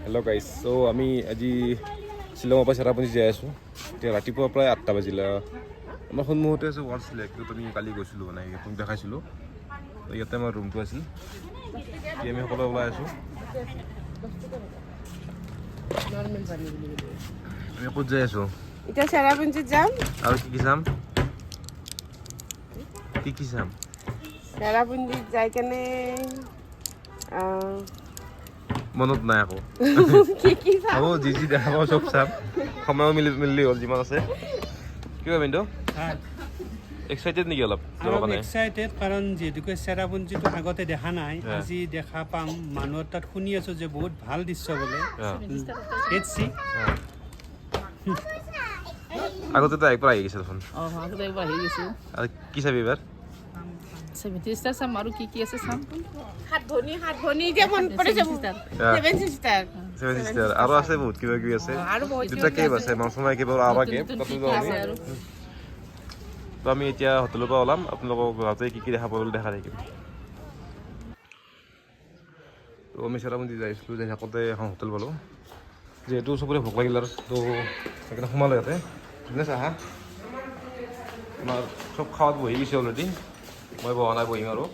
Hello' guys, চ' আমি আজি শ্বিলঙৰ পৰা চেৰাপুঞ্জী যাই আছোঁ। এতিয়া ৰাতিপুৱা প্ৰায় 8টা বাজিলে। আমাৰ সন্মুখতে আছে ৱাৰ্ডছ লেক, য'ত আমি কালি গৈছিলোঁ, মানে আপোনাক দেখাইছিলোঁ। তো ইয়াতে আমাৰ ৰুমটো আছিল। এতিয়া আমি সকলোৱে ওলাই আছোঁ। আমি ক'ত যাই আছোঁ? এতিয়া চেৰাপুঞ্জীত যাম। আৰু কি কি চাম, কি কি চাম? চেৰাপুঞ্জীত যাই কেনে মনত নাই আকৌ। কি কি চাম? হ'ব, যি যি দেখা পাওঁ চব চাম। সময়ো মিলি মিলিলে হ'ল যিমান আছে। কি হয় বিন্দু, এক্সাইটেড নেকি অলপ যাবৰ অলপ কাৰণে? এক্সাইটেড, কাৰণ যিহেতুকে চেৰাপুঞ্জীটো আগতে দেখা নাই, আজি দেখা পাম। মানুহৰ তাত শুনি আছো যে বহুত ভাল দৃশ্য বোলে। Let's see. আগতেতো একবাৰ আহি গৈছে দেখোন। অঁ, আগতে একবাৰ আহি গৈছোঁ। আৰু কি চাবি এইবাৰ? ছেভেন চিষ্টাৰ চাম আৰু কি কি আছে চাম। সাত ভনী, সাত ভনী, এতিয়া মনত পৰিছে। Sister. Seven sister. Seven sister আৰু আছে, বহুত কিবা কিবি আছে। আৰু বহুত। দুটা কেভ আছে, মাংসমাই কেভ আৰু আৰা নতুন কেভ। নতুন তাতে কি যাওঁ কি আমি। আছে আৰু। তো আমি এতিয়া হোটেলৰ পৰা ওলাম, আপোনালোকক যাওঁতে কি কি দেখা পাব দেখা থাকিম। তো আমি চেৰাপুঞ্জী যাইছিলোঁ, যাই থাকোঁতে এখন হোটেল পালোঁ। যিহেতু চবৰে ভোক লাগিল আৰু তো সেইকাৰণে সোমালোঁ ইয়াতে। ধুনীয়া চাহ। আমাৰ চব খাৱাত বহি গৈছে অলৰেডি, মই বহা নাই, বহিম আৰু।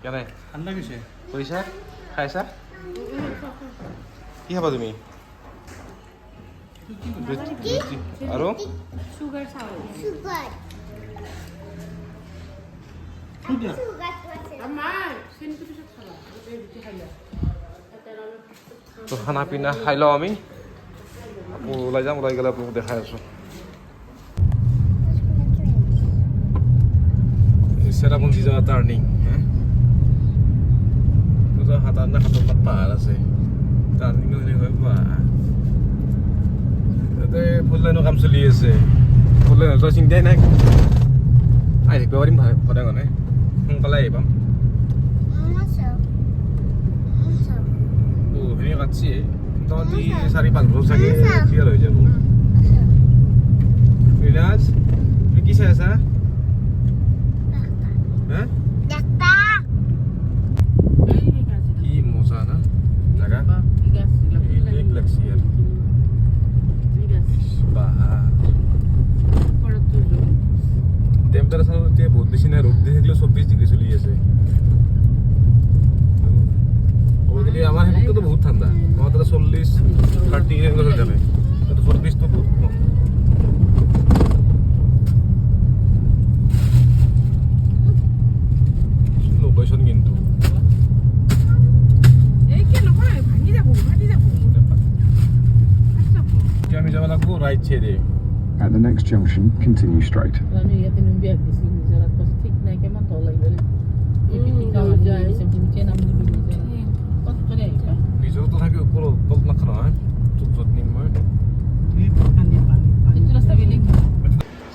কেনে? ভাল লাগিছে। কৰিছা, খাইছা? কি খাবা তুমি? ৰুটি আৰু Sugar. তো খানা পিনা খাই লওঁ আমি, আকৌ ওলাই যাম। ওলাই গ'লে আপোনালোক দেখাই আছোঁ। চেৰাপুঞ্জী যোৱা টাৰ্ণিং, সাত আঠ নে 7 লাখ পাহাৰ আছে। টাৰ্ণিং বা তাতে ফুল লাইনৰ কাম চলি আছে। ফুল লাইনৰ চিন্তাই নাই, আহি থাকিব পাৰিম সদায়, মানে সোনকালে আহি পাম। বহুখিনি কাটছি, মোটামুটি 4-5 বছৰ চাগে ক্লিয়াৰ হৈ যাব। ৰিনাজ, তুমি কি চাই আছা হা? কি মজা না জাগা, বেলেগ লাগছে ইয়াৰ। পাহাৰ, টেম্পাৰেচাৰ এতিয়া বহুত বেছি নাই, ৰ'দ দি থাকিলেও 24 ডিগ্ৰী চলি আছে। তো ক'ব গ'লে আমাৰ সেইবোৰতো বহুত ঠাণ্ডা। আমাৰ তাতে 40, 30 এনেকুৱা চলি থাকে, তাতে 24টো বহুত কম। লোকেশ্যন কিন্তু এই কি নহয়, ভাঙি যাব, ফাটি যাব, ফাটি যাব। এতিয়া আমি যাব লাগিব ৰাইট চাইডে। At the next junction, continue straight. আমি ইয়াতে নুম্বি দিছোঁ নিজৰাত, কৈছোঁ ঠিক নাই কিমান তল লাগিব। এই পিটিকা দিছে, নাম নিবি নিজৰা ক'ত কৰি আহিবা। নিজৰ তথাপি ওপৰত তলত নাখা নহয়, তোক য'ত নিম মই। এই পানী, পানী, পানী। এইটো ৰাস্তা বেলেগ।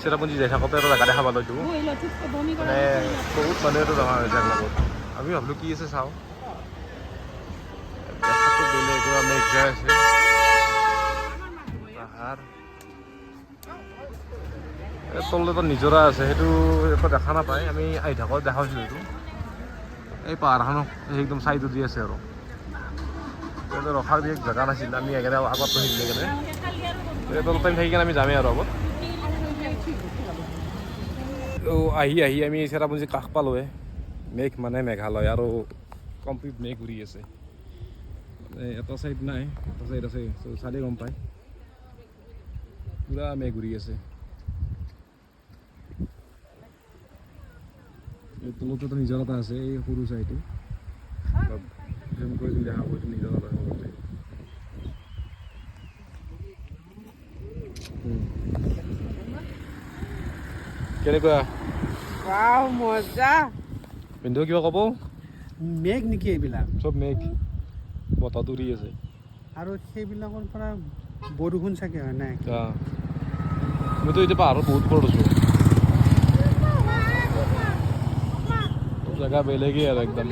চেৰাপুঞ্জী যাই থাকোঁতে এটা জেগা দেখা পালোঁ এইটো। মানে বহুত মানুহ এটা জমা হৈছে লগত। আমি ভাবিলোঁ কি আছে চাওঁ। দেখাটো বেলেগ, পুৰা মেঘ যাই আছে, পাহাৰ। এই তলত এটা নিজৰা আছে, সেইটো একো দেখা নাপায়। আমি আহি থাকোঁতে দেখা পাইছিলোঁ সেইটো। এই পাহাৰখনক একদম চাইডত দি আছে আৰু ইয়াতে ৰখাৰ বিশেষ জেগা নাছিল, আমি সেইকাৰণে আগত ৰখি দিলোঁ। সেইকাৰণে ইয়াতে অলপ টাইম থাকি কিনে আমি যামেই আৰু আগত। তো আহি আহি আমি চেৰাপুঞ্জী কাষ পালোঁৱে। মেঘ মানে মেঘালয় আৰু কমপ্লিট মেঘ উৰি আছে। মানে এটা চাইড নাই, এটা চাইড আছে, চ' চালে গম পায়, পূৰা মেঘ উৰি আছে। এই তলতে এটা নিজৰা এটা আছে, এই সৰু চাইডটো অলপ জুম কৰি দিলে দেখা পাব, এইটো নিজৰা এটা সৰুতে। কেনেকুৱা? ৱাও, মজা। বিন্দু, কিবা ক'ব? মেঘ নেকি এইবিলাক? চব মেঘ, বতাহত উৰি আছে। আৰু সেইবিলাকৰ পৰা বৰষুণ চাগে হয় নাই? মইতো এতিয়া পাহাৰত বহুত ওপৰত আছোঁ, জেগা বেলেগেই আৰু একদম।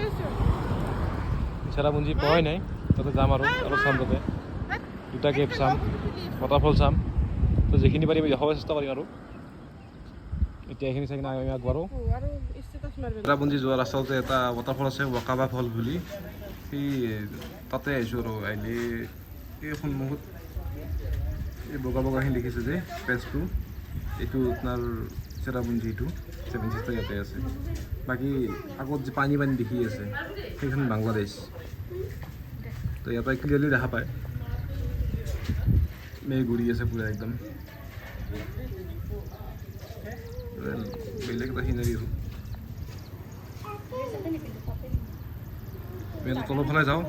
চেৰাপুঞ্জী পোৱাই নাই, তাতে যাম আৰু আৰু চাম, তাতে দুটা কেভ চাম, ৱাটাৰফল চাম। তো যিখিনি পাৰিম দেখাব চেষ্টা কৰিম আৰু। এতিয়া এইখিনি চাই কিনে আমি আগবাঢ়ো। আৰু ষ্টেটাছ মাৰবে। চেৰাপুঞ্জী যোৱা ৰাস্তাতে এটা ৱাটাৰফল আছে, ৱাকাবা ফল বুলি। সেই তাতে আহিছোঁ আৰু আহিলে এই সন্মুখত এই বগা বগাখিনি দেখিছে যে পেজটো, এইটো আপোনাৰ চেৰাপুঞ্জী, এইটো ছেভেন চিষ্টাৰ ইয়াতে আছে। বাকী আগত যে পানী পানী দেখি আছে সেইখন বাংলাদেশ। তো ইয়াৰ পৰা ক্লিয়াৰলি দেখা পায়, মেঘ উৰি আছে পূৰা একদম, বেলেগ এটা চিনাৰী আৰু। আমি অলপ তলৰ ফালে যাওঁ,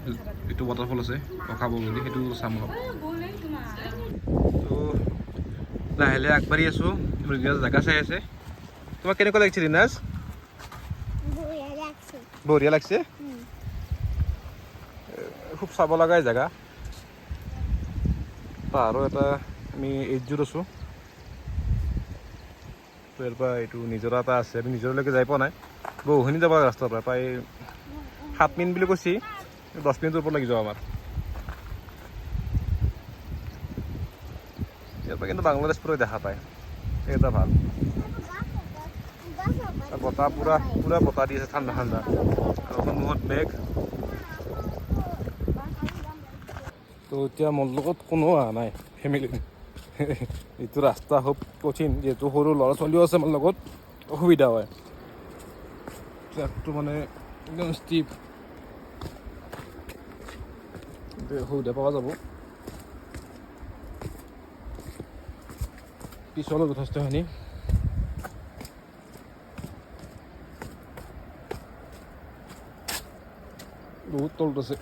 এইটো ৱাটাৰফল আছে ৰখাব বুলি, সেইটো চাম অলপ। তো লাহে লাহে আগবাঢ়ি আছোঁ। ৰিনাজ জেগা চাই আছে। তোমাক কেনেকুৱা লাগিছে ৰিনাজ? বঢ়িয়া লাগছে। বঢ়িয়া লাগছে। খুব চাব লগাই জেগা। পাহাৰৰ এটা আমি এইজোৰ আছোঁ। তো ইয়াৰ পৰা এইটো নিজৰা এটা আছে, আমি নিজৰালৈকে যাই পোৱা নাই, বহুখিনি যাব লাগে ৰাস্তাৰ পৰা। প্ৰায় 7 মিনিট বুলি কৈছি, 10 মিনিটৰ ওপৰত লাগি যাব আমাৰ। ইয়াৰ পৰা কিন্তু বাংলাদেশ পুৰা দেখা পায়, সেই এটা ভাল। আৰু বতাহ পুৰা পুৰা বতাহ দি আছে, ঠাণ্ডা ঠাণ্ডা, আৰু সন্মুখত মেঘ। তো এতিয়া মোৰ লগত কোনো অহা নাই ফেমিলিত। এইটো ৰাস্তা খুব কঠিন, যিহেতু সৰু ল'ৰা ছোৱালীও আছে মোৰ লগত, অসুবিধা হয়। ট্ৰেকটো মানে একদম ষ্টিপ, অসুবিধা পোৱা যাব। পিছলো যথেষ্টখিনি। বহুত তলত আছে।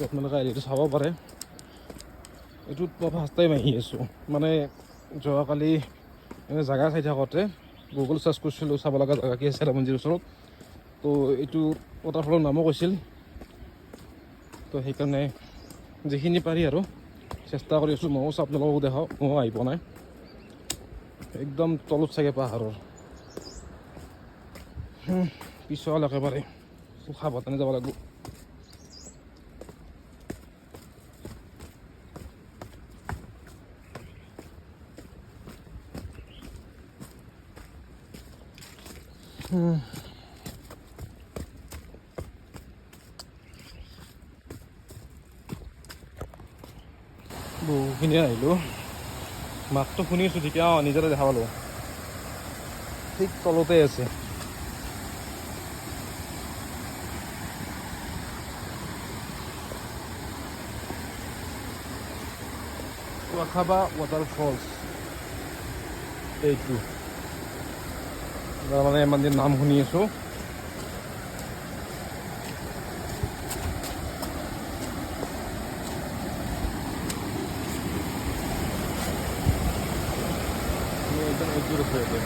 আপোনালোকে আহি এইটো চাব পাৰে। এইটোত মই ফাৰ্ষ্ট টাইম আহি আছোঁ। মানে যোৱাকালি এনে জেগা চাই থাকোঁতে গুগল চাৰ্চ কৰিছিলোঁ চাব লগা জেগা কি আছে চেৰাপুঞ্জীৰ ওচৰত। তো এইটো ৱাটাৰফলৰ নামো কৈছিল। তো সেইকাৰণে যিখিনি পাৰি আৰু চেষ্টা কৰি আছোঁ। ময়ো আপোনালোকক দেখাওঁ, ময়ো আহি পোৱা নাই। একদম তলত চাগে পাহাৰৰ পিছল একেবাৰে, সাৱধানে যাব লাগিব। বহুখিনি আহিলোঁ, মাতটো শুনি আছোঁ ঠিকে। অঁ, নিজৰে দেখা পালোঁ, ঠিক তলতে আছে। ৱাখাবা ৱাটাৰফলছ, এইটো মানে ইমান দিন নাম শুনি আছোঁ। একদম একজোট আছোঁ ইয়াতে।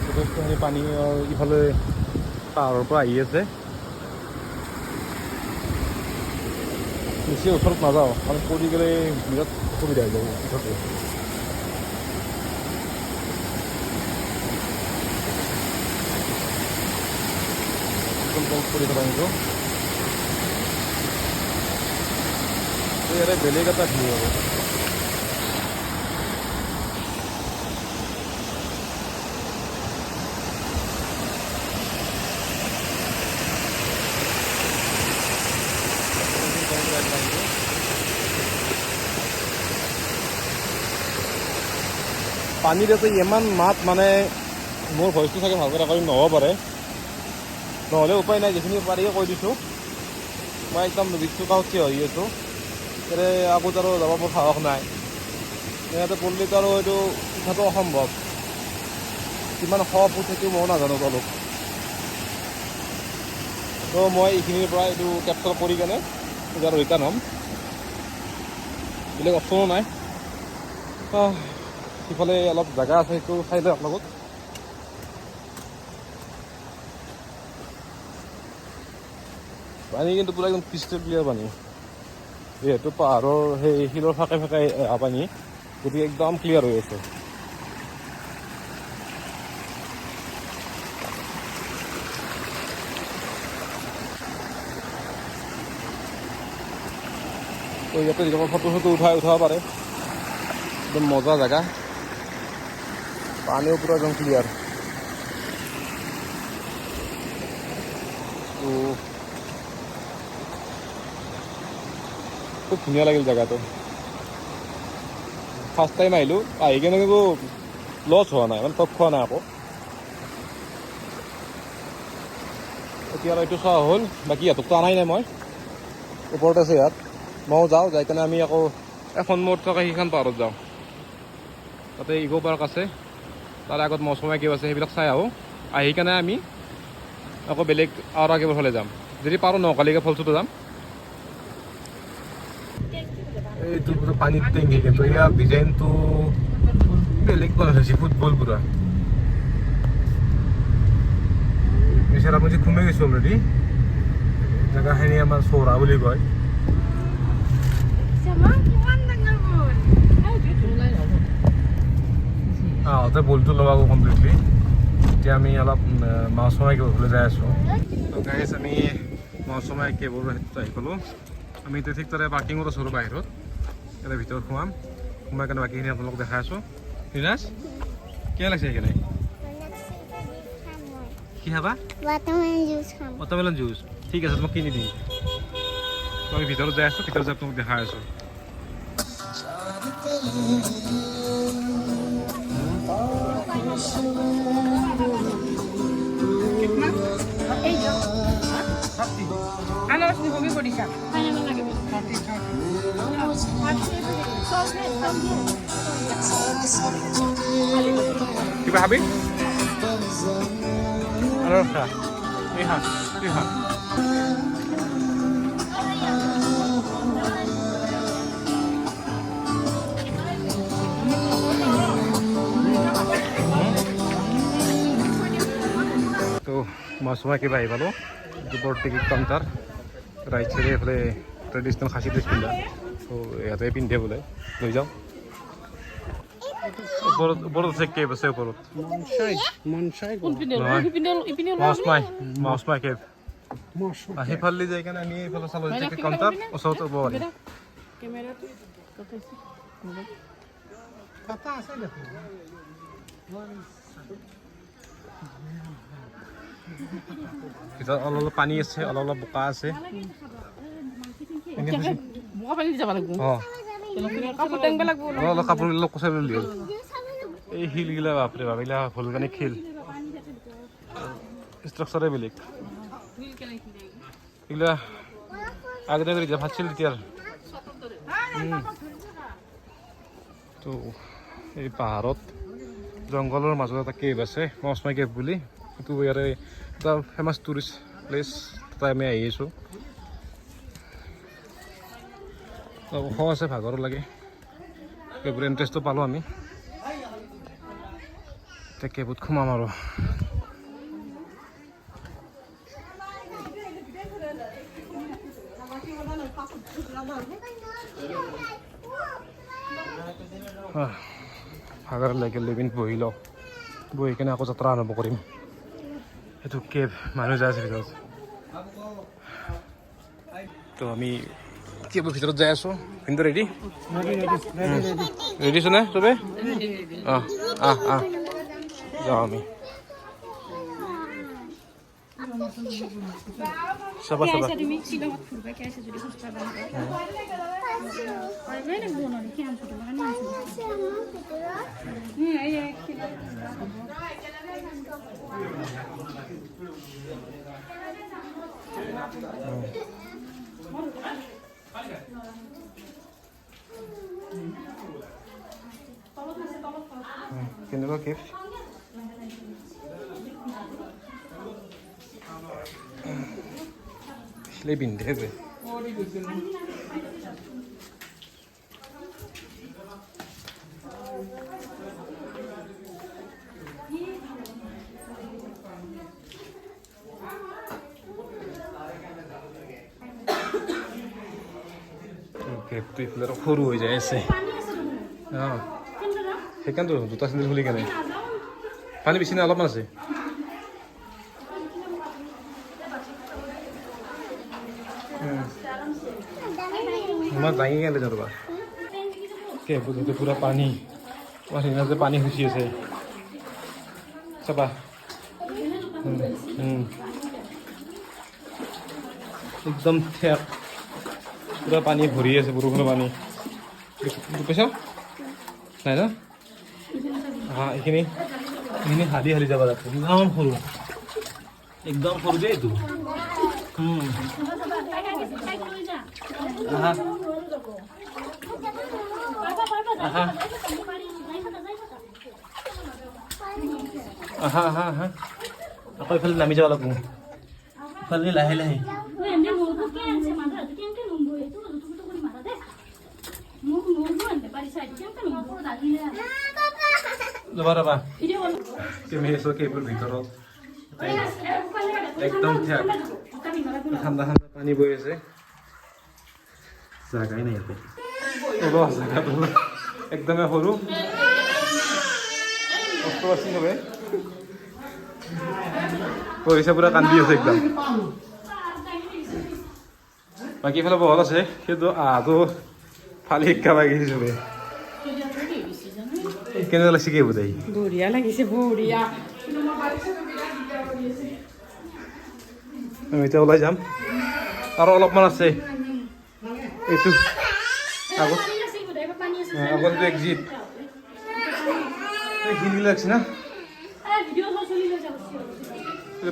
যথেষ্টখিনি পানী ইফালে পাহাৰৰ পৰা আহি আছে। বেছি ওচৰত নাযাওঁ, কাৰণ পৰি গ'লে বিৰাট অসুবিধা হৈ যাব পিছতে। একদম তলত পৰি আছে পানীটো। ইয়াৰে বেলেগ এটা ভিউ আৰু। পানীৰ ইয়াতে ইমান মাত, মানে মোৰ ভইচটো চাগে ভালকৈ ৰেকৰ্ডিং নহ'ব পাৰে, নহ'লে উপায় নাই, যিখিনি পাৰিয়ে কৈ দিছোঁ। মই একদম ৰিক্সটো কাষত থিয় হৈ আছোঁ। ইয়াৰে আগত আৰু যাব মোৰ সাহস নাই। ইয়াতে পৰিলেতো আৰু এইটো উঠাটো অসম্ভৱ। কিমান শ ফুট সেইটো ময়ো নাজানো তলত। তো মই এইখিনিৰ পৰা এইটো কেপচাৰ কৰি কেনে এতিয়া আৰু ৰিটাৰ্ণ হ'ম, বেলেগ অপশ্যনো নাই। সিফালে অলপ জেগা আছে, সেইটো চাই লওক লগত। পানী কিন্তু পূৰা একদম ক্ৰিষ্টেল ক্লিয়াৰ পানী, যিহেতু পাহাৰৰ সেই শিলৰ ফাঁকে ফাঁকে অহা পানী, গতিকে একদম ক্লিয়াৰ হৈ আছে। তো ইয়াতে যিবিলাক ফটো চটো উঠাব পাৰে, একদম মজা জেগা। পানীও পূৰা একদম ক্লিয়াৰ। তো খুব ধুনীয়া লাগিল জেগাটো। ফাৰ্ষ্ট টাইম আহিলোঁ, আহি কেনে কিন্তু লছ হোৱা নাই, মানে ঠগ খোৱা নাই আকৌ। এতিয়া আৰু এইটো চোৱা হ'ল, বাকী ইহঁতকতো অনাই নাই মই, ওপৰত আছে ইয়াত। ময়ো যাওঁ, যাই কেনে আমি আকৌ এখন মূৰত থকা সেইখন পাহাৰত যাওঁ। তাতে ইক' পাৰ্ক আছে, তাৰ আগত মৌচুমী কেভ আছে, সেইবিলাক চাই আহোঁ। আহি কেনে আমি আকৌ বেলেগ আৰু কেভৰ ফালে যাম, যদি পাৰোঁ নকালিকা ফলছতো যাম। এইটো পুৰা পানীত টেংকি, কিন্তু ইয়াৰ ডিজাইনটো বেলেগ বনাই থৈছে, ফুটবল পুৰা। চেৰাপুঞ্জীত সোমাই গৈছোঁ অলৰেডি। জেগাখিনি আমাৰ চৌৰা বুলি কয়। কিমান ডাঙৰ বল। আহোঁতে বলটো লগাব কমপ্লিটলি। এতিয়া আমি অলপ মাছমৰাই কেভলৈ যাই আছোঁ। তো গাইজ, আমি মাছমৰাই কেভৰ সেইটোত আহি পালোঁ। আমি এতিয়া ঠিক তাৰে পাৰ্কিঙত আছোঁ আৰু বাহিৰত। ইয়াতে ভিতৰত সোমাম, সোমাই কেনে বাকীখিনি আপোনালোকক দেখাই আছোঁ। ৰিনাজ, কেনে লাগিছে সেইকাৰণে? কি খাবা? ৱাটাৰমেলন জুচ খাম। ৱাটাৰমেলন জুচ, ঠিক আছে, তোমাক কিনি দিম। তো আমি ভিতৰত যাই আছোঁ, ভিতৰত যাই তোমাক দেখাই আছোঁ। আনাৰস বমি কৰিছা। কিবা খাবি? আৰু খা, এই খা, এই খা। তো মাছমা কিবা আহি পালোঁ। দুপৰ টিকেট কাউণ্টাৰ, ৰাইট চাইডে এইফালে ট্ৰেডিশ্যনেল খাচী ড্ৰেছ পিন্ধা, তো ইয়াতে পিন্ধে বোলে, লৈ যাওঁ। ওপৰত ওপৰত আছে, কেব আছে ওপৰত। মনচাই মনচাই। কোনপিনে? নহয়। সিপিনে, ইপিনে। মাছমাই, মাছমাই কেব। সেইফালে যাই কেনে আমি এইফালে চালোঁ টিকেট কাউণ্টাৰ, ওচৰত হ'ব পাৰি। কেমেৰাটো কথা আছে দেখোন। ভিতৰত অলপ অলপ পানী আছে, অলপ অলপ বোকা আছে। বোকা পানী দি যাব লাগিব। অঁ। কাপোৰ দাঙিব লাগিব। অলপ অলপ কাপোৰ অলপ কচাই ল'লি হ'ল। এই শিলগিলা, বাপৰে বাপ, এইগিলা ভলকানিক শিল, ষ্ট্ৰাকচাৰে বেলেগ এইগিলা। আগতে যেতিয়া ফাটছিল তেতিয়া। তো এই পাহাৰত জংঘলৰ মাজত এটা কেভ আছে, মৌচমাই কেভ বুলি। সেইটো ইয়াৰে এটা ফেমাছ টুৰিষ্ট প্লেচ। তাতে আমি আহি আছোঁ। ওখ আছে, ভাগৰো লাগে। কেভৰ এণ্ট্ৰেঞ্চটো পালোঁ আমি। এতিয়া কেভত সোমাম আৰু। ভাগৰ লাগিল, লেবিন বহি লওঁ। বহি কেনে আকৌ যাত্ৰা আৰম্ভ কৰিম। সেইটো কেভ, মানুহ যাই আছে ভিতৰত। তো আমি কেভৰ ভিতৰত যাই আছোঁ। কিন্তু ৰেডি ৰেডি আছেনে চবে? অঁ, আহ আহ, যাওঁ আমি। চাবা চাবা। তুমি শ্বিলঙত ফুৰিবা কি আছে যদি খোজ কাঢ়বা? আছে আমাৰ ভিতৰত। কেনেকুৱা কেভ? শিলে বিন্ধে যে। কেভটো এইফালে আৰু সৰু হৈ যায় আছে। অঁ, সেইকাৰণেতো জোতা চেণ্ডেল খুলি কেনে। পানী বেছি নাই, অলপমান আছে। মই দাঙি কেনে যাওঁ ৰ'বা। কেবত পুৰা পানী, আমাৰ সেইদিনা পানী খুচি আছে চাবা। একদম ঠেক, পুৰা পানী ভৰি আছে, বৰষুণৰ পানী। পাইছা নাই ন? হা, এইখিনি এইখিনি হালি হালি যাব লাগিব। ইমান সৰু, একদম সৰু দেই এইটো। আহা আহা আহা আহা আহা, আকৌ এইফালে নামি যাব লাগিব, ইফালে লাহে লাহে। ৰ'বা ৰ'বা, কেমি আছো কেইবোৰ ভিতৰত একদম ঠেক, ঠাণ্ডা ঠাণ্ডা পানী বৈ আছে। জাগাই নাই ইয়াতে, ৰ'বা, জাগাটো একদমেই সৰু, কষ্ট পাইছি চবে। পৰিছে, পুৰা কান্দি আছে একদম। বাকী ইফালে বহল আছে, কিন্তু আহাটো ফালি শিক্ষা পাই গৈছে চবে। কেনেকুৱা লাগছে কি বুজাই? বঢ়িয়া লাগিছে, বঢ়িয়া। আমি এতিয়া ওলাই যাম, আৰু অলপমান আছে। এইটো আগত আগত এক্সিট, এইখিনি লাগছে না,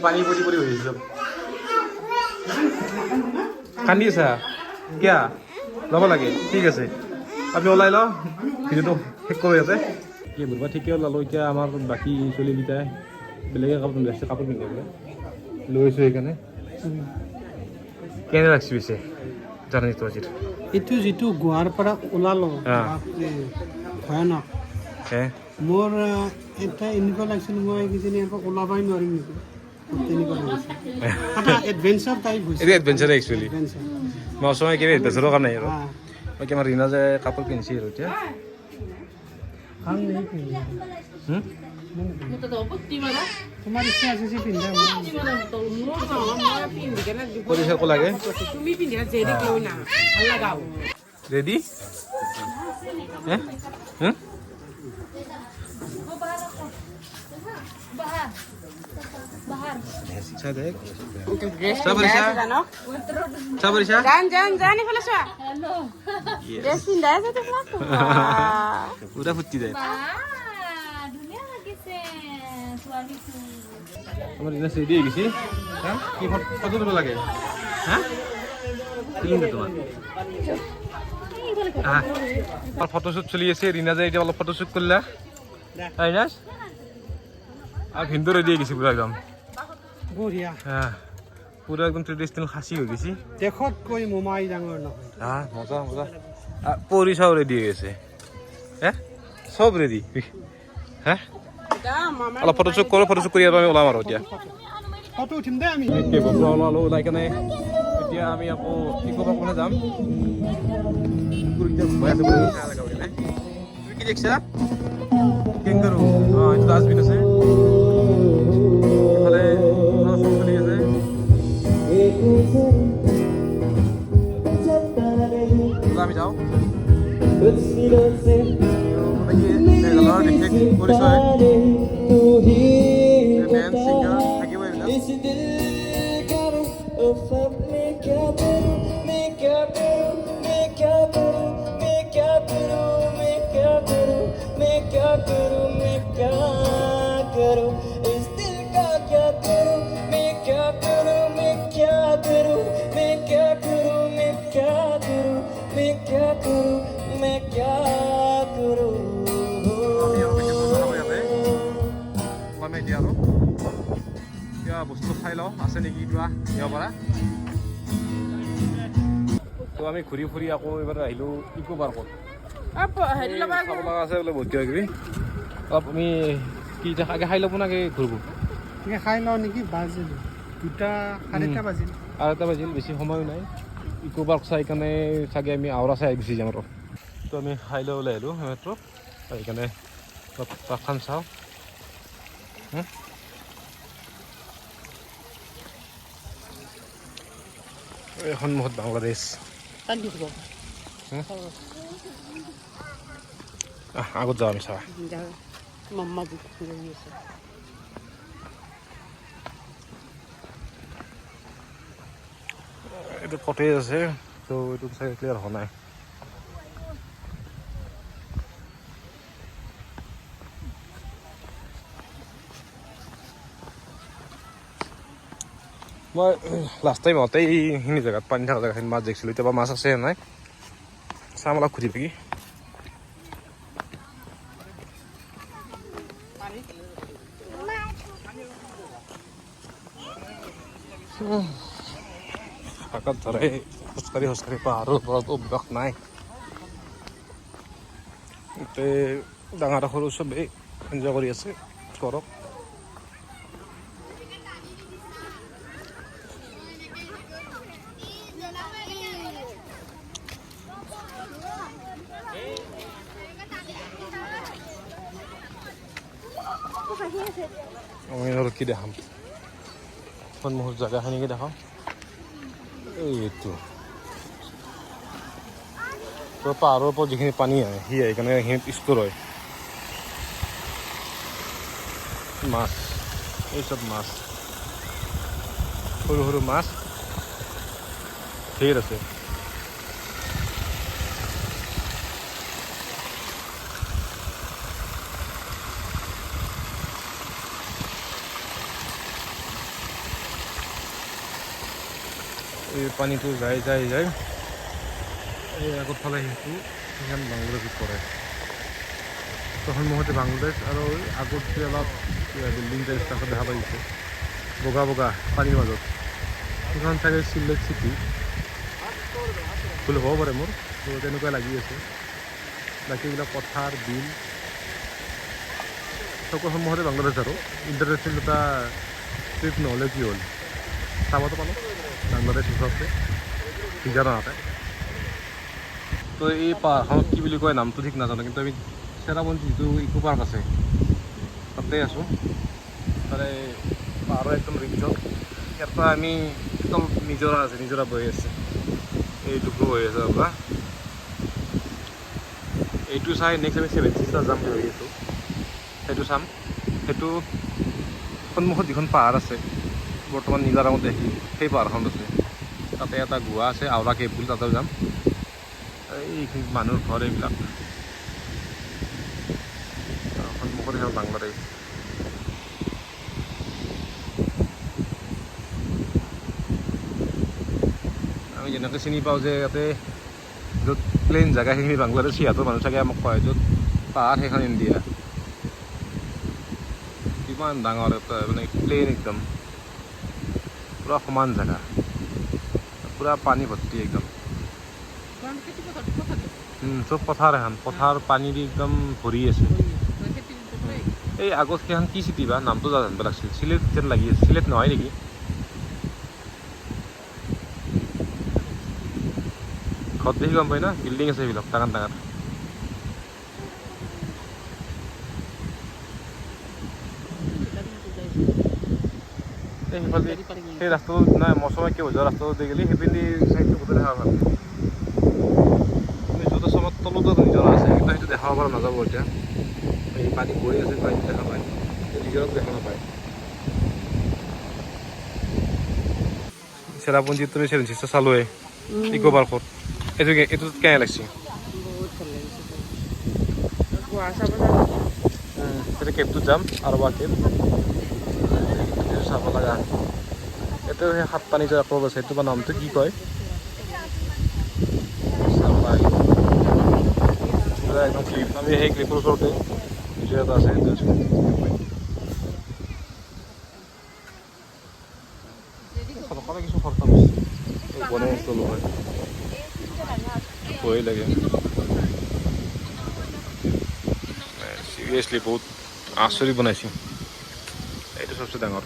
পানী পৰি পৰি হৈছে চব। কান্দি আছা কিয়া? ল'ব লাগে, ঠিক আছে, আমি ওলাই লওঁ, ভিডিঅ'টো শেষ কৰোঁ ইয়াতে। কি বলবা, ঠিকে ওলালোঁ। এতিয়া আমাৰ বাকী চলিকেইটাই বেলেগে কাপোৰ পিন্ধি কাপোৰ পিন্ধি বোলে লৈ আছোঁ, সেইকাৰণে। কেনে লাগছে পিছে জাৰ্ণিটো আজিৰ? এইটো যিটো গুহাৰ পৰা ওলালো, বাপৰে ভয়ানক। মোৰ এটা এনেকুৱা লাগিছিল মই কিজানি আকৌ ওলাবই নোৱাৰিম নেকি, তেনেকুৱা লাগিছিল। এটা এডভেঞ্চাৰ টাইপ হৈছে। এইটো এডভেঞ্চাৰ একচুৱেলি, মই ওচৰতে কিবা এডভেঞ্চাৰৰ কাৰণে আৰু। বাকী আমাৰ ৰীনা যে কাপোৰ পিন্ধিছে আৰু এতিয়া। তোমাৰ ইচ্ছা আছে যে পিন্ধা। লাগে তুমি পিন্ধা জেৰিক লৈ না ভাল লাগাও। ৰেডি? পুৰা ফুৰ্তি যায়। আমাৰ ৰীনা ৰেডি হৈ গৈছে। হা, কি ফটো তুলিব লাগে? হা, তুলিম দে তোমাৰ। ফটোশ্বুট চলি আছে, ৰীনা যে এতিয়া অলপ ফটোশ্বুট কৰিলা। আৰু ভিন্দু ৰেডি হৈ গৈছে পুৰা একদম বঢ়িয়া। পুৰা একদম ট্ৰেডিশ্যনেল খাচী হৈ গৈছে। দেশতকৈ মোমাই ডাঙৰ নহয়। মজা মজা। পৰিচাও ৰেডি হৈ আছে, হে চব ৰেডি। হে অলপ ফটোশ্বুট কৰোঁ, ফটোশ্বুট কৰি আমি ওলাম আৰু এতিয়া। ফটো উঠিম দে আমি। ওলালোঁ, ওলাই কেনে এতিয়া আমি আকৌ ইকো পাৰ্কলৈ যাম। তুমি কি দেখছা? কেংগাৰু। অঁ, এইটো ডাষ্টবিন আছে, ইফালে চলি আছে। আমি যাওঁ। মেঘালয়ৰ বিশেষ পৰিচয় মেন ছিংগাৰ থাকিব এইবিলাক। এতিয়া আৰু কিবা বস্তু চাই লওঁ আছে নেকি কিবা নিব পৰা। তো আমি ঘূৰি ফুৰি আকৌ এইবাৰ আহিলোঁ ইকো পাৰ্কত। চাব লগা আছে বোলে বহুত কিবা কিবি। অলপ আমি কি আগে খাই ল'ব নাগে ঘূৰিব? খাই লওঁ নেকি, বাজিল দুটা আঢ়ৈটা বাজিল। আঢ়ৈটা বাজিল, বেছি সময়ো নাই। ইকো পাৰ্ক চাই কাৰণে চাগে আমি আওৰা চাই গুচি যাম আৰু। তো আমি খাই লৈ ওলাই আহিলোঁ এইমাত্ৰ, সেইকাৰণে অলপ পাৰ্কখন চাওঁ। এই সন্মুখত বাংলাদেশ। আগত যাওঁ আমি চাবা। মাম্মা ৰৈ আছে। এইটো কটেজ আছে, ত' এইটো চাগে ক্লিয়াৰ হোৱা নাই। মই লাষ্ট টাইম আহোঁতে এইখিনি জেগাত পানী থকা জেগাখিনিত মাছ দেখিছিলোঁ, এতিয়া বা মাছ আছে নাই চাম অলপ খুজি থাকি। শাকত ধৰে খোজকাঢ়ি খোজকাঢ়ি পাহাৰৰ ওপৰত অভ্যাস নাই। গোটেই ডাঙৰ সৰু চবেই এনজয় কৰি আছে, কৰক। আমি আৰু কি দেখাম, সন্মুখৰ জেগাখিনিকে দেখাওঁ। এইটো তো পাহাৰৰ ওপৰত যিখিনি পানী আহে, সি আহি কেনে সেইখিনিত ষ্ট'ৰ হয়। মাছ, এই চব মাছ, সৰু সৰু মাছ ধেৰ আছে। এই পানীটো যায় যায় যায় এই আগত ফালে সেইটো সেইখন বাংলাদেশত পৰে। তো সন্মুখতে বাংলাদেশ আৰু আগত যে অলপ বিল্ডিং টাইপ কাষত দেখা পাইছে বগা বগা পানীৰ মাজত, সেইখন চাগে চিলেট চিটি, ভুল হ'ব পাৰে মোৰ, তো তেনেকুৱা লাগি আছে। বাকীবিলাক পথাৰ বিল চকুৰ সন্মুখতে বাংলাদেশ। আৰু ইণ্টাৰনেশ্যনেল এটা ট্ৰিপ নহ'লে কি হ'ল, চাবতো পালোঁ বাংলাদেশ ওচৰতে, ভিজা নহওঁতে। তো এই পাহাৰখনত কি বুলি কয় নামটো ঠিক নাজানো, কিন্তু আমি চেৰাপুঞ্জী যিটো ইকো পাৰ্ক আছে তাতে আছোঁ। তাৰে পাহাৰৰ একদম ৰিজত ইয়াৰ পৰা আমি একদম নিজৰা আছে, নিজৰা বৈ আছে, এইটুকু হৈ আছে আপোনাৰ। এইটো চাই নেক্সট আমি ছেভেন চিষ্টাৰ যাম বুলি ভাবি আছোঁ, সেইটো চাম। সেইটো সন্মুখত যিখন পাহাৰ আছে বৰ্তমান নীলা ৰঙত দেখি, সেই পাহাৰখনত আছে। তাতে এটা গুহা আছে আওৰা কেভ বুলি, তাতেও যাম। এইখিনি মানুহৰ ঘৰ এইবিলাক, সন্মুখত এখন বাংলাদেশ। আমি যেনেকৈ চিনি পাওঁ যে ইয়াতে য'ত প্লেইন জেগা সেইখিনি বাংলাদেশ, সিহঁতৰ মানুহ চাগে আমাক কয় য'ত পাহাৰ সেইখন ইণ্ডিয়া। কিমান ডাঙৰ এটা মানে প্লেইন, একদম পূৰা সমান জেগা, পূৰা পানী ভৰ্তি একদম। চব পথাৰ এখন, পথাৰ পানী দি একদম ভৰি আছে। এই আগত সেইখন কি চিটি বা নামটো জানিব লাগিছিল, চিলেট যেন লাগি আছে, চিলেট নহয় নেকি? ঘৰত দেখি গম পাই না, বিল্ডিং আছে এইবিলাক ডাঙৰ ডাঙৰ। এই সেইফালে সেই ৰাস্তাটো নাই, মৌচমে কিয় যোৱা ৰাস্তাটো দি গ'লে সেইপিনে চাইডটো গোটেই দেখা ভাল। য'ত আছে আমাৰ তলতো নিজৰা আছে, কিন্তু সেইটো দেখাব পৰা নাযাব এতিয়া। এই পানী বৈ আছে, পানীটো দেখা পায়, নিজৰাটো দেখা নাপায়। চেৰাপুঞ্জীত তুমি ছেভেন চিষ্টাৰ চালোৱে ইকো পাৰ্কত, এইটো এইটোত কেনে লাগছে? সেইটো কেবটোত যাম আৰু বা কেব চাব লগা। এইটো সেই সাতটা নিজৰ আকৌ আছে, সেইটো বা নামটো কি কয়, একদম ক্লিপ। আমি সেই ক্লিপৰ ওচৰতে নিজৰ এটা আছে, সেইটো চৰকাৰে কিছু খৰচা কৰিছে, এই বনাই আছে নহয়, ভয় লাগে চিৰিয়াছলি, বহুত আচৰিত বনাইছে। এইটো চবচে ডাঙৰ।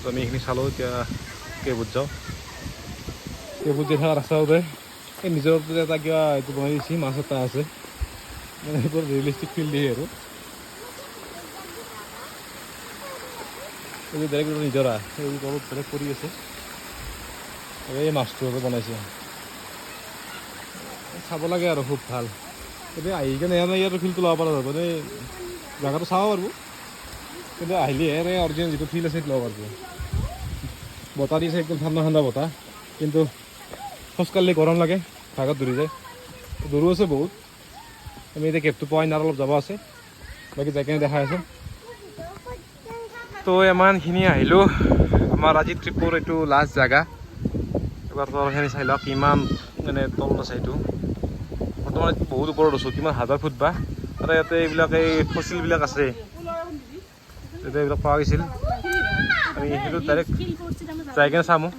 তো আমি এইখিনি চালোঁ, এতিয়া কেবত যাওঁ। কেবত যাই থকা ৰাস্তাটোতে এই নিজৰ এটা কিবা এইটো বনাই দিছে, মাছ এটা আছে, মানে সেইবোৰ ৰিয়েলিষ্টিক ফিল দিয়ে আৰু। এইটো ডাইৰেক্ট নিজৰা, এই তলত ডাইৰেক্ট পৰি আছে। আৰু এই মাছটো বনাইছে, চাব লাগে আৰু খুব ভাল। এতিয়া আহি কিনে ইয়াতে ইয়াৰ ফিল্ডটো ল'ব পৰা যাব, মানে জেগাটো চাব পাৰিব, কিন্তু আহিলে ইয়াৰে অৰিজিনেল যিটো ফিল আছে সেইটো ল'ব পাৰিব। বতাহ দিছে একদম ঠাণ্ডা ঠাণ্ডা বতাহ, কিন্তু খোজকাঢ়িলে গৰম লাগে, ভাগত ধৰি যায়। দূৰো আছে বহুত। আমি এতিয়া কেবটো পোৱাই নাই, আৰু অলপ যাব আছে, বাকী যাই কিনে দেখাই আছোঁ। তো ইমানখিনি আহিলোঁ, আমাৰ আজি ট্ৰিপৰ এইটো লাষ্ট জেগা। এবাৰ তলখিনি চাই লওক, কিমান মানে তলত আছে এইটো। বৰ্তমান বহুত ওপৰত আছোঁ, কিমান হাজাৰ ফুট বা। আৰু ইয়াতে এইবিলাক এই ফচিলবিলাক আছে, তেতিয়া এইবিলাক পোৱা গৈছিল। আমি সেইটো ডাইৰেক্ট যাই কিনে চামো,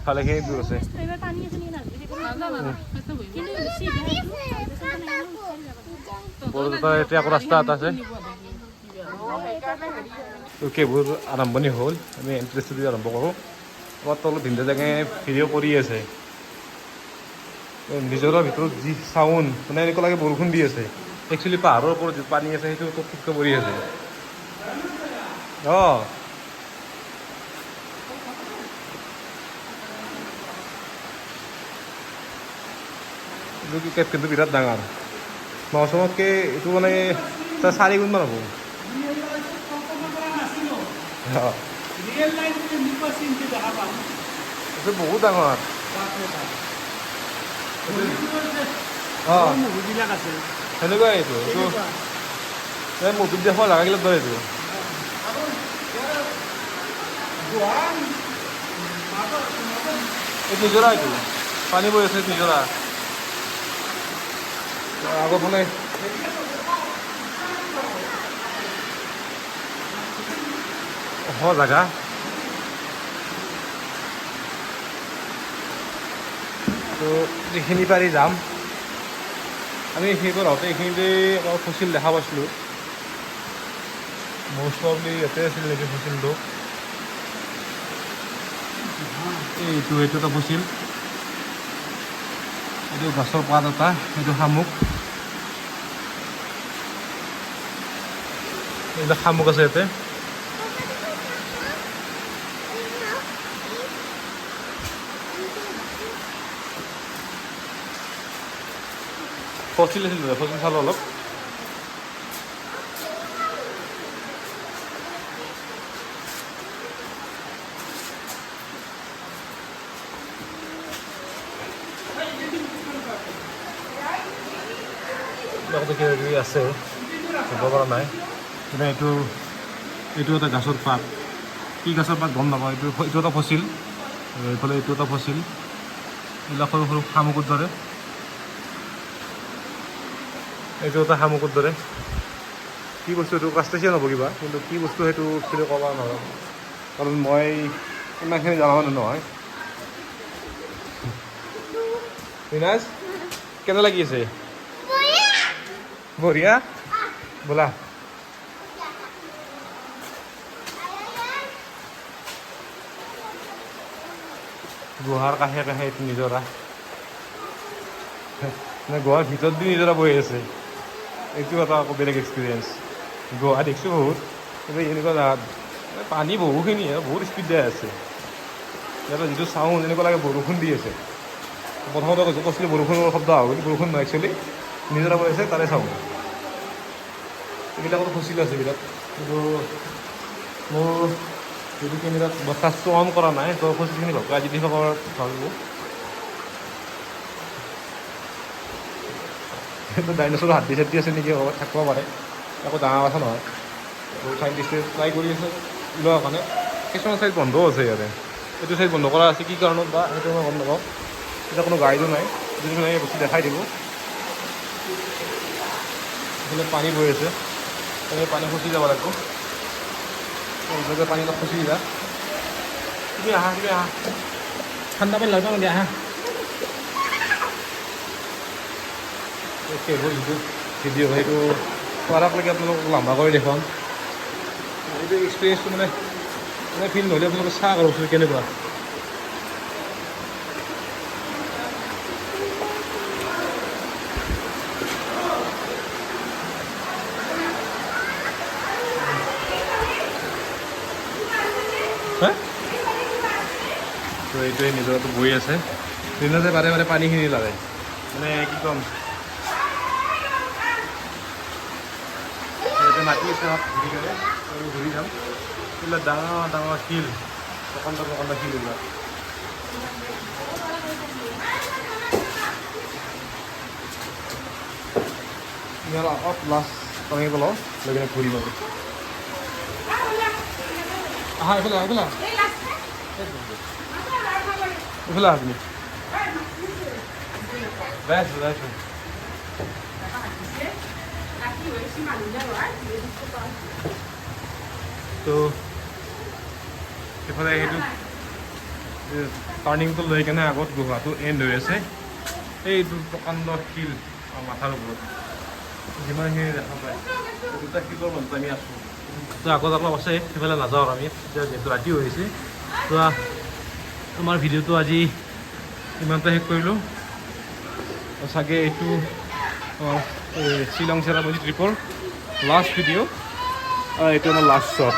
ভালেখিনি দূৰ আছে। ওপৰত এটা এতিয়া আকৌ ৰাস্তা এটা আছে। তো কেবোৰ আৰম্ভণি হ'ল, আমি এণ্ট্ৰেছটো দি আৰম্ভ কৰোঁ। আমাৰ তলত ভিন্দে জেগাই ভিডিঅ' কৰি আছে। নিজৰাৰ ভিতৰত যি চাউণ্ড, মানে এনেকুৱা লাগে বৰষুণ দি আছে। একচুৱেলি পাহাৰৰ ওপৰত যি পানী আছে সেইটো টুপকে পৰি আছে। অঁ, এইটো কেব কিন্তু বিৰাট ডাঙৰ, মৌচুমতকৈ এইটো মানে তাৰ 4 গুণমান হ'ব। এইটো বহুত ডাঙৰ। অঁ, সেনেকুৱাই এইটো, এইটো এই মুভিত দেখুওৱা জেগাগিলাক দৰে এইটো। এই নিজৰা, এইটো পানী বৈ আছে নিজৰা। আগৰফালে ওখ জেগা। তো যিখিনি পাৰি যাম আমি। এইখিনিৰ পৰা আহোঁতে এইখিনিতে অলপ ফচিল দেখা পাইছিলোঁ, মষ্ট প্ৰবলি ইয়াতে আছিল নেকি ফচিলটো। এইটো এইটো এটা ফচিল, এইটো গছৰ পাত এটা, এইটো শামুক, এইবিলাক শামুক আছে ইয়াতে। ফচিল আছিল, ফচিল চালোঁ অলপ। লগতে কিবা কিবি আছে, ধৰিব পৰা নাই। কিন্তু এইটো এইটো এটা গাছৰ পাত, কি গাছৰ পাত গম নাপাওঁ। এইটো এইটো এটা ফচিল, আৰু এইফালে এইটো এটা ফচিল। এইবিলাক সৰু সৰু শামুকৰ দৰে, এইটো এটা শামুকৰ দৰে। কি বস্তু এইটো? ক্ৰাষ্টেচিয়ান হ'ব কিবা, কিন্তু কি বস্তু সেইটো একচুৱেলি ক'ব নোৱাৰোঁ, কাৰণ মই ইমানখিনি জনা মানুহ নহয়। বিনাজ, কেনে লাগি আছে? বঢ়িয়া। ব'লা, গুহাৰ কাষে কাষে এইটো নিজৰা, মানে গুহাৰ ভিতৰত দি নিজৰা বহি আছে। এইটো এটা আকৌ বেলেগ এক্সপিৰিয়েঞ্চ। গুহা দেখিছোঁ বহুত, কিন্তু এনেকুৱা জেগাত পানী বহুখিনি, বহুত স্পীড যাই আছে। ইয়াতে যিটো চাউণ্ড, এনেকুৱা লাগে বৰষুণ দি আছে। প্ৰথমতে কৈছোঁ, কৈছিলোঁ বৰষুণৰ শব্দ আহো, কিন্তু বৰষুণ নহয়, একচুৱেলি নিজৰা বৈ আছে তাৰে চাউণ্ড। এইবিলাকতো ফচিল আছে এইবিলাক, কিন্তু মোৰ যিটো কেমেৰাত ফ্লাছটো অন কৰা নাই, তো ফচিলখিনি ভালকৈ আইডেণ্টিফাই কৰাত ভাবিব। সেইটো ডাইনচৰৰ হাড্ডি চাড্ডি আছে নেকি ক'ৰবাত থাকিব পাৰে, একো ডাঙৰ কথা নহয়। বহুত চাইণ্টিষ্টে ট্ৰাই কৰি আছে ওলোৱাৰ কাৰণে। কিছুমান চাইড বন্ধও আছে ইয়াতে, এইটো চাইড বন্ধ কৰা আছে কি কাৰণত বা সেইটো মই গম নাপাওঁ। এতিয়া কোনো গাইডো নাই, যোনখিনি বস্তু দেখাই দিব। এইফালে পানী বৈ আছে, তেনেকৈ পানী খচি যাব লাগিব। পানী অলপ খচি দিবা তুমি, আহা তুমি আহা, ঠাণ্ডা পানী লাগিব নেকি, আহা। সেইবোৰ যিটো ভিডিঅ' সেইটো কৰাকলৈকে আপোনালোকক লম্বা কৰি দেখুৱাম। এইটো এক্সপিৰিয়েঞ্চটো মানে মানে ফিল নহ'লে আপোনালোকে চাওক আৰু বস্তুটো কেনেকুৱা। এইটোৱে নিজৰাটো বৈ আছে। দিনতে বাৰে বাৰে পানীখিনি লাগে, মানে কি ক'ম, ইয়াতে মাটি আছে আমাক ঘূৰি কেনে আমি ঘূৰি যাম। এইবিলাক ডাঙৰ ডাঙৰ শিল, প্ৰকাণ্ড প্ৰকাণ্ড শিল এইবিলাক। ইয়াৰ অলপ লাষ্ট টানিব লওঁ, লৈ কিনে ঘূৰিম আৰু। আহা, এইফালে আহা, এইফালে আহা। এইফালে আহা তুমি। যাই আছোঁ, যাই আছোঁ। তো সেইফালে সেইটো টাৰ্ণিংটো লৈ কেনে আগত গুহাটো এণ্ড হৈ আছে। এইটো প্ৰকাণ্ড শিল আমাৰ মাথাৰ ওপৰত যিমানখিনি দেখা পায়, এই দুটা শিলৰ মাজত আমি আছোঁ। তো আগত অলপ আছে, সেইফালে নাযাওঁ আৰু আমি এতিয়া, যিহেতু ৰাতি হৈ হৈছে। তো আমাৰ ভিডিঅ'টো আজি ইমানতে শেষ কৰিলোঁ চাগে। এইটো আমাৰ এই শ্বিলং চেৰাপুঞ্জী ট্ৰিপৰ লাষ্ট ভিডিঅ' আৰু এইটো আমাৰ লাষ্ট শ্বট।